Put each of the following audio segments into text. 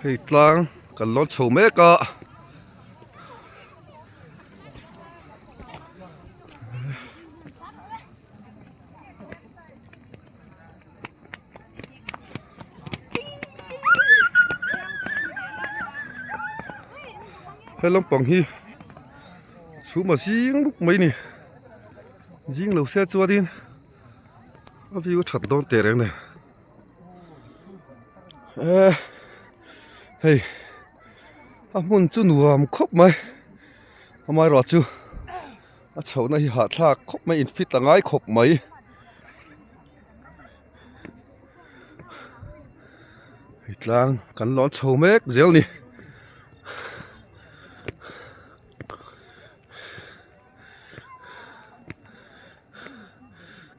Hei tlang kan lawn chho mek a. He lampang hi chhum a zing bawk mai a ni zing lo se chuanin a view a that dawn teh reng nen eh hei a hmun chu nuam khawp mai amaherawhchu a chhohna hi hahthlak khawp mai in fit a ngai khawp mai. Hei tlang kan lawn chho mek zel a ni.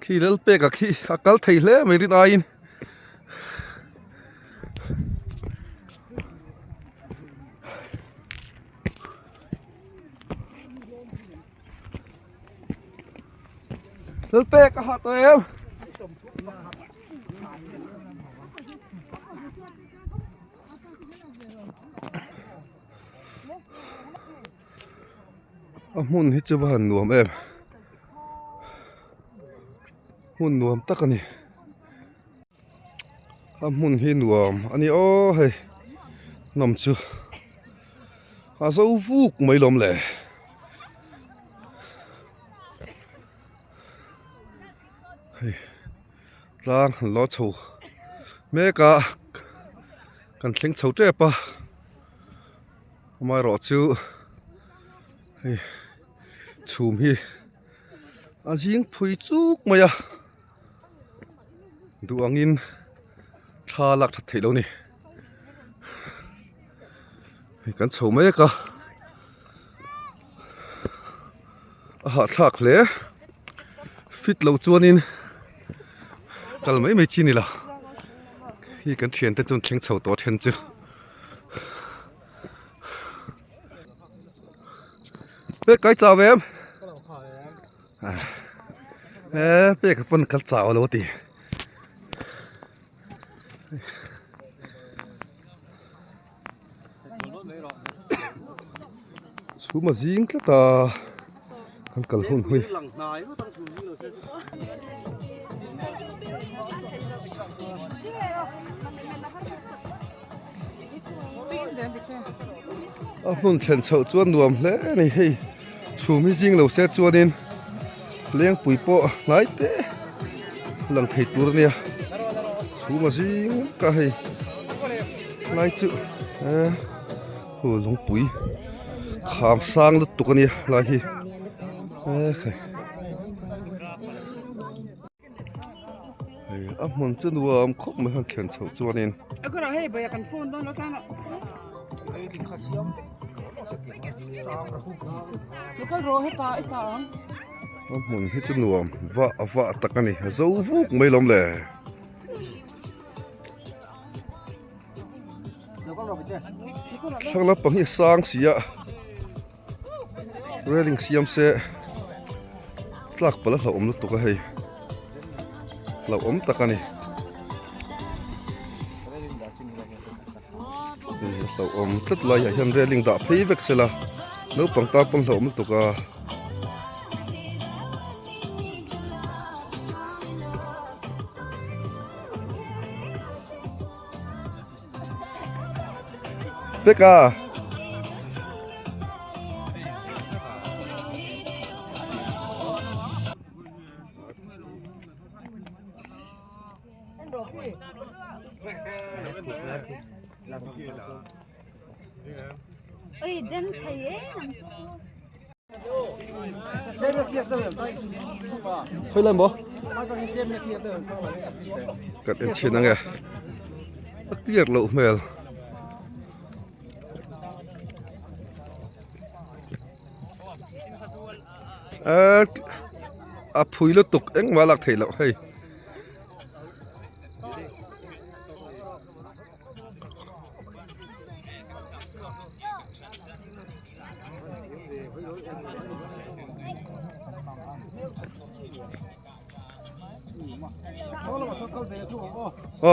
Khi lal pek a khi a kal thei hle mai rin aiin. Lal pek a hah tawh em? A hmun hi chu va han nuam em hmun nuam tak a ni a hmun hi nuam a ni aw hei hnam chu a zo vuk mai lawm le. Hei tlang han lo chho mek a kan thleng chho tep a amaherawh chu hei chhum hi a zing phui chuk mai a duh angin thla lak that theih loh a ni hei kan chho mek a. A hahthlak hle fit lo chuanin kal mai mai chi ni lo hi kan thiante chuan thleng chho tawh a then chu pek kai chau em e pek pawn kal chau lo a ti. Chhum a zing tlat a kan kal hun hi. A hmun thlen chhoh chuan nuam hle a ni hei chhum hi zing lo se chuanin lengpui pawh hnai te lang thei tur a nia chhum a zing ka hei lai chu eh hu lungpui kham sang lutuk a nia lai hi eh khai. Hei a hmun chu nuam khawp mai han thlen chhoh chuanin. A hmun hi chu nuam vah vah tak a ni a zo vuk mai lawm le. Thlang lampang hi a sang si a. Railing siam se tlak palh a hlauhawm lutuk a hei hlauhawm tak a ni hei hlauhawm tlat lai ah hian railing dah phei vek sela naupang tan pawn hlauhawm lutuk a. Peka Khawi lai maw? Kan en chhin ange a clear loh hmel. Eee a phui lutuk engmah a lak theih loh hei.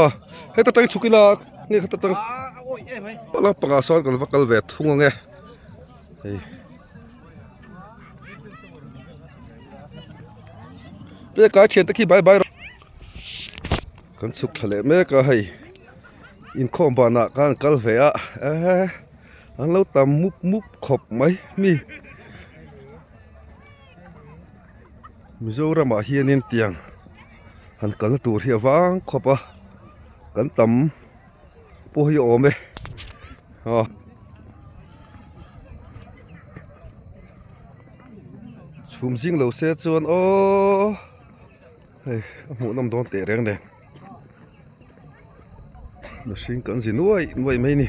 Aw Heta tang chhuk ila nge khata tang lampangah sawn kan va kal ve thung ang e hei peka thian te khi bye bye rawh kan chhuk thla leh mek a hei inkhawm banah khan kal ve a ehe an lo tam mup mup khawp mai mi Mizoramah hianin tiang han kalna tur hi a vang khawp a kan tam pawh hi a awm e aw chhum zing lo se chuan aww hei a hmuh nawm dawn teh reng nen mihring kan zi nuai nuai mai a ni.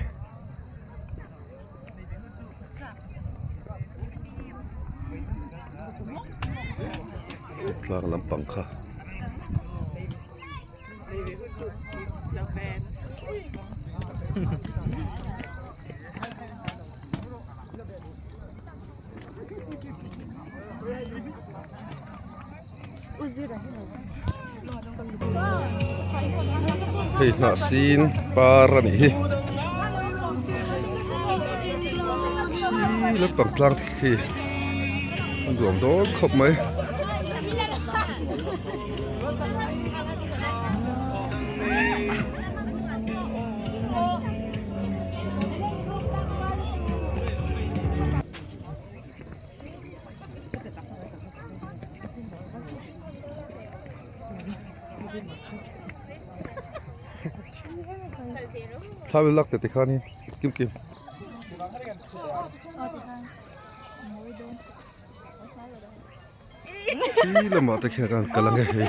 Tlang lampang kha. Hei hnah sin par a nih hi khi lampang tlang khi a nuam dawn khawp mai. Thla lak teh tikhanin kim kim. Khi lamah te khian kan kal ange hei.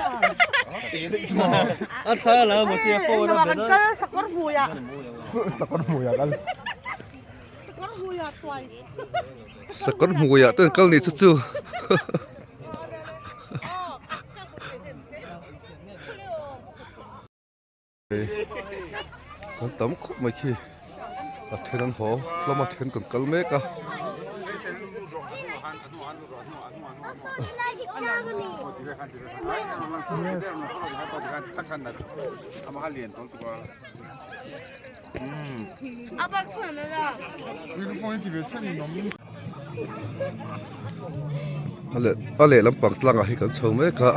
Sakawr hmuiah te an kal ni chu chu. Kan tam khawp mai khi a then an haw hlawm a then kan kal mek a. A lehlam pang tlangah hi kan chho mek a.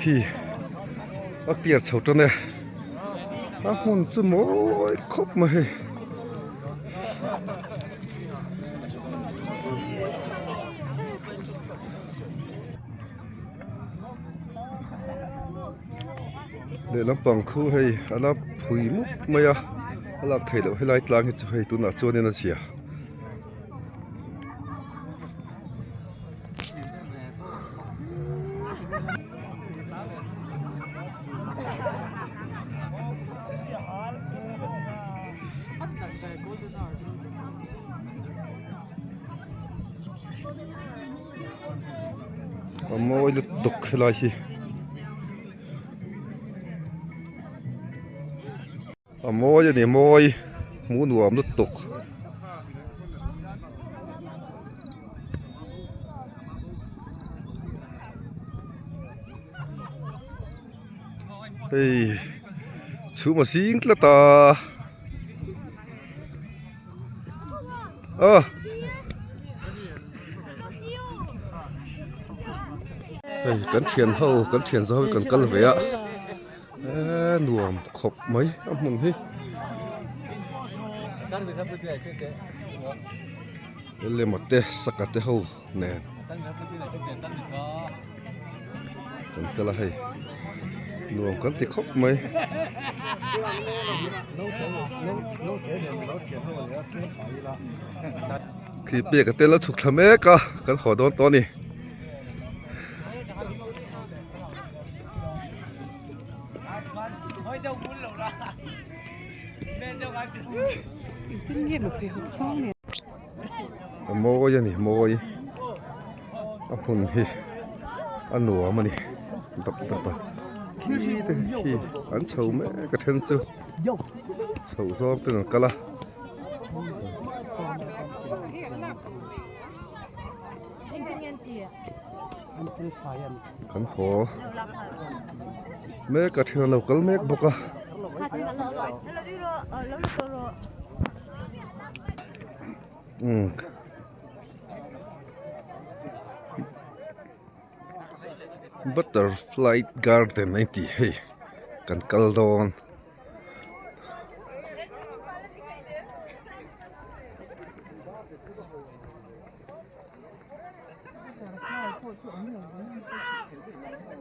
Khi a clear chho tan e a hmun chu mawi khawp mai hei. Lehlam pang khu hei a la phui mup mai a a lak theih loh helai tlang hi chu hei tunah chuanin a zia. A mawi lutuk helai hi a mawi a ni mawi hmuh nuam lutuk. Hei chhum a zing tlat a a hei kan thian ho kan thian zo hi kan kal ve a eee nuam khawp mai a hmun hi lema te saka te ho nen. Kan kal a hei nuam kan ti khawp mai. Khi pek a tel a chhuk thla mek a kan haw dawn tawh a ni. A mawi a ni mawi a hmun hi a nuam a ni dap dap a khi te khi an chho mek a then chu chhoh zawng ten an kal a. Kan haw mek a thian a lo kal mek bawk a. Umm. Butterfly garden a intih hei kan kal dawn.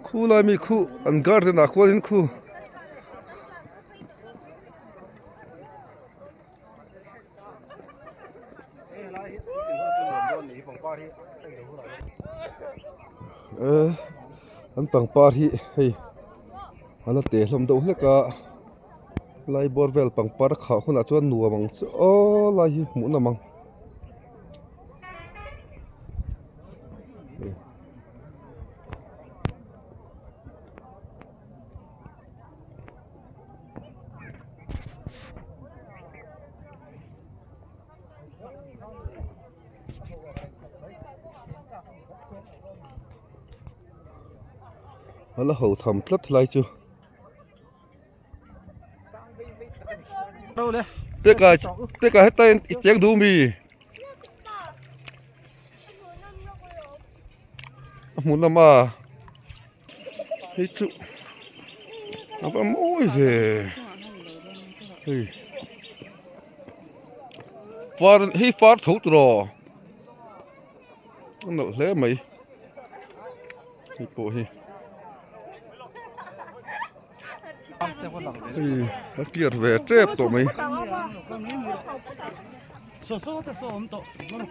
Khu lai mi khu an garden ah khuanin khu. Ehh an pangpar hi hei a la teh hlawm deuh hlek a lai bawr vel pangpar a khah hunah chuan nuam ang chu aw lai hi hmuh nawm ang. A la ho tham tlat lai chu peka peka heta i cheng duh mi a hmun lama hei chu a va mawi ve hei far hei far tho tawh a nalh hle mai hei pawh hi hei a clear ve tep tawh mai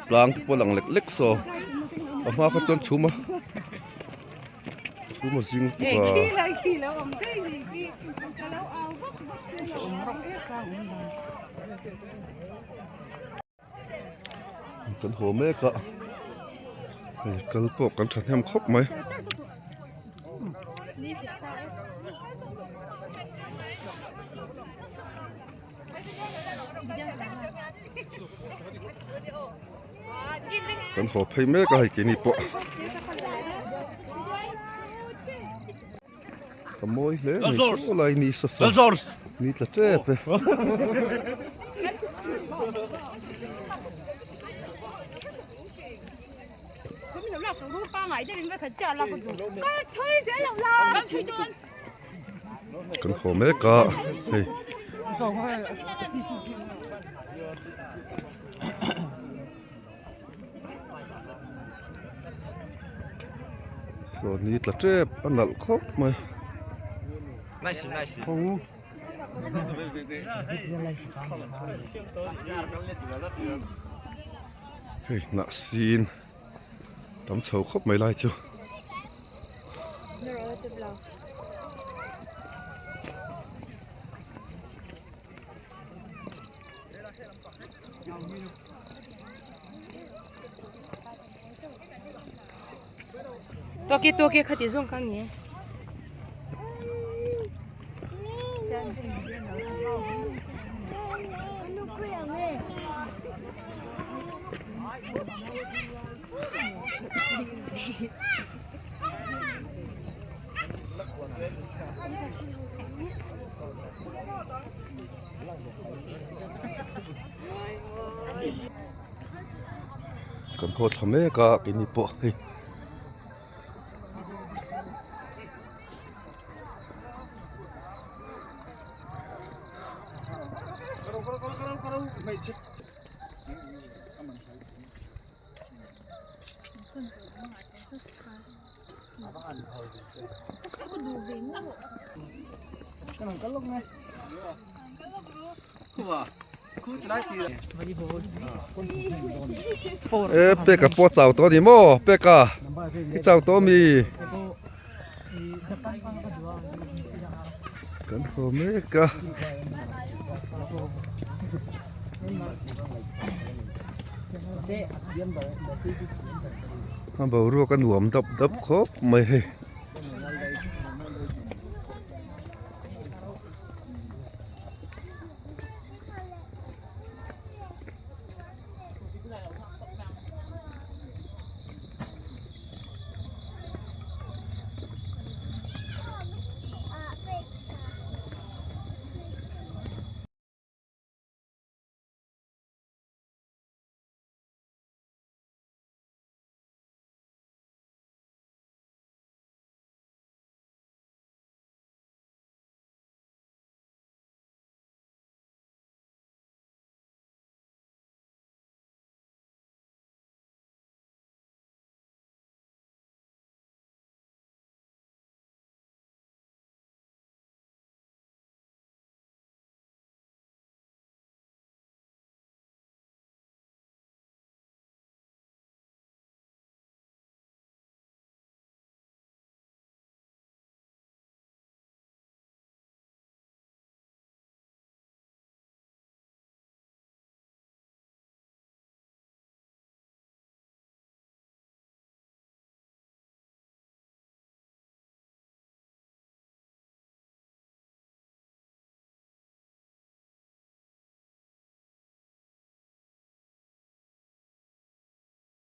tlang te pawh a lang lek lek saw a hma kha chuan chhum a chhum a zing tuk a. Kan haw mek a hei kal pawh kan thahnem khawp mai. Kan haw phei mek a hei keini pawh. Ka mawi hle mai saw lai ni sa sa ni tla tep e. Kan haw mek a hei. Saw ni tla tep a nalh khawp mai. Hei hnah sin tam chho khawp mai lai chu. Kan haw thla mek a keini pawh hei. E peka pawh a chau tawh a ni maw peka i chau tawh a mi kan haw mek a. A boruak a nuam dap dap khawp mai hei.